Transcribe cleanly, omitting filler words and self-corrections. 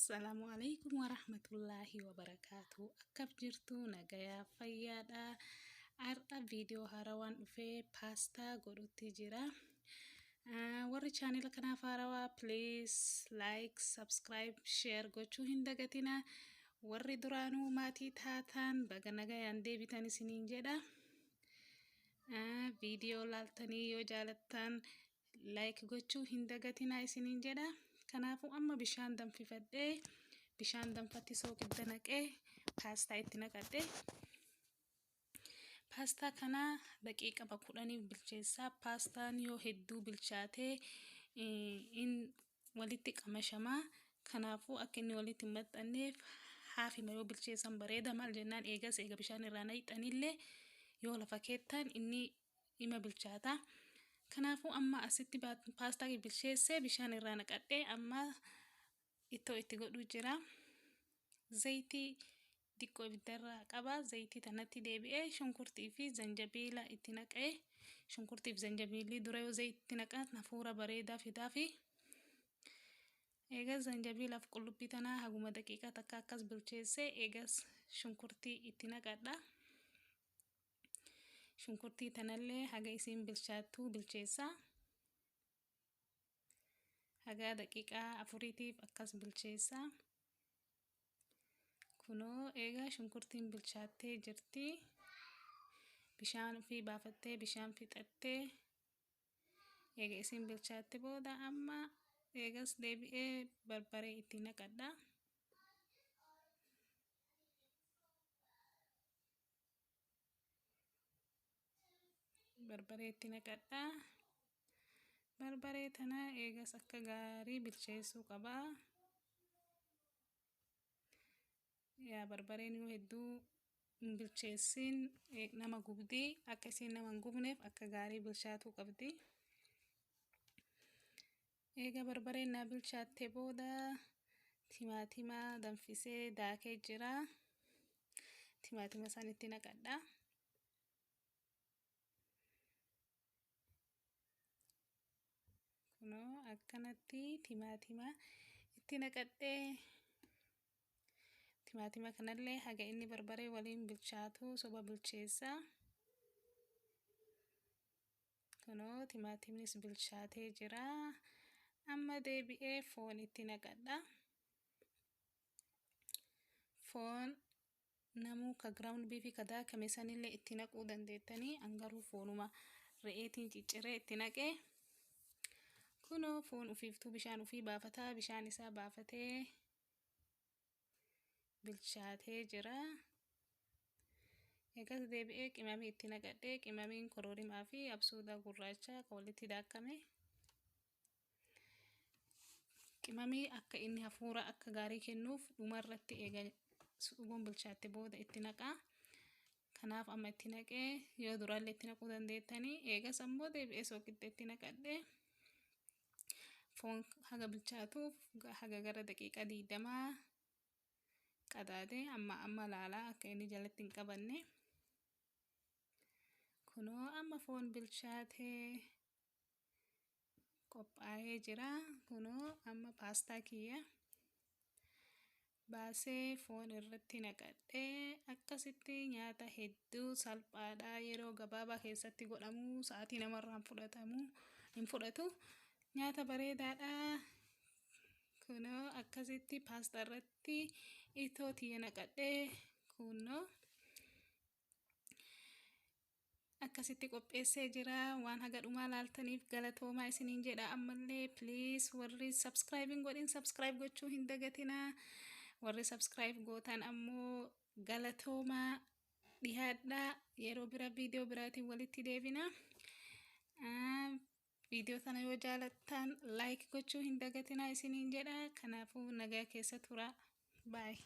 Assalaamu alaikum warahmatullaahi wabarakaatu. Akkam jirtu nagayaa fayyaadha. Har'a viidiyoo haarawaan dhufee paastaa godhutti jira. Warri chaanela kanaaf haarawaa please like, subscribe, share gochuu hin dagatina. Warri duraanuu maatii taatan baga nagayaan deebitan isiniin jedha. Viidiyoo laaltanii yoo jaalattan like gochuu hin dagatinaa isiniin jedha. Kanaafuu amma bishaan danfifadhee bishaan danfatti sooqidda naqee paastaa itti naqadhe. Paastaa kana daqiiqa 10f bilcheessaa. Paastaan yoo hedduu bilchaatee in walitti qamashamaa. Kanaafuu akka inni walitti hin maxxanneef haafima yoo bilcheessan bareeda. Maal jennaan eegas eega bishaan irraa naqxanillee yoo lafa keettan inni ima bilchaata. Kanaafuu amma asitti paastaa bilcheessee bishaan irraa naqadhee amma ittoo itti godhuu jira. Zayitii xiqqoo ibiddarraa qaba. Zayitii tanatti deebi'ee shunkurtii fi zanjabiila itti naqee shunkurtii fi zanjabiilli dura yoo zayitii naqan hafuura bareedaa fidaa fi eegas zanjabiilaaf qullubbii tanaa haguma daqiiqaa takka akkas bilcheessee eegas shunkurtii itti naqadha. Shunkurtii tanallee haga isiin bilchaattu bilcheessa. Haga daqiiqaa 4tiif akkas bilcheessa. Kunoo eegaa shunkurtiin bilchaattee jirti. Bishaan ofii baafattee bishaan fixattee eega isiin bilchaatte booda amma eegas deebi'ee barbaree itti naqadha. Barbaree itti naqadha. Barbaree tana eegas akka gaarii bilcheessuu qaba. Yaa barbareen yoo hedduu hin bilcheessin nama gubdi. Akka isiin nama hin gubneef akka gaarii bilchaatuu qabdi. Eega barbareen naa bilchaatte booda timaatima danfisee daakee jira. Timaatima san itti naqadha. Kunoo akkanatti timaatima itti naqadhee timaatima kanallee haga inni barbaree waliin bilchaatu soba bilcheessa. Kunoo timaatimnis bilchaatee jira. Amma deebi'ee foon itti naqadha. Foon namuu ka ground beef ka daakame sanillee itti naquu dandeettanii angaruu foonuma re'eetiin cicciree itti naqee kunoo foon ufiiftuu bishaan ufii baafataa bishaan isaa baafatee bilchaatee jira. Eegas deebi'ee qimamii itti naqadhee qimamiin kororimaa fi absuuda gurraacha ka walitti daakame. Qimamii akka inni hafuura akka gaarii kennuuf dhumarratti eega suugoon bilchaatte booda itti naqaa. Kanaaf amma itti naqee yoo duraallee itti naquu dandeettanii eegas ammoo deebi'ee sooqidda itti naqadhee foon haga bilchaatuuf haga gara daqiiqaa 20 qadaadee amma amma laalaa akka inni jalatti hin qabanne. Kunoo amma foon bilchaatee qophaa'ee jira. Kunoo amma paastaa kiyya baasee foon irratti naqadhee akkasitti nyaata hedduu salphaadha. Yeroo gabaabaa keessatti godhamu sa'aatii namarraa fudhatamu hin fudhatu. Nyaata bareedaadha. Kunoo akkasitti paastaa irratti ittoo tiyya naqadhee kunoo akkasitti qopheessee jira. Waan haga dhumaa laaltaniif galatoomaa isiniin jedha. Ammallee please warri subscribe hin godhin subscribe gochuu hin dagatinaa. Warri subscribe gootan ammoo galatoomaa dhiyaadhaa. Yeroo bira viidiyoo biraatiin walitti deebina. Viidiyoo tana yoo jaalattan like gochuu hin dagatinaa isiniin jedha. Kanaafuu nagaa keessa tura. Bye.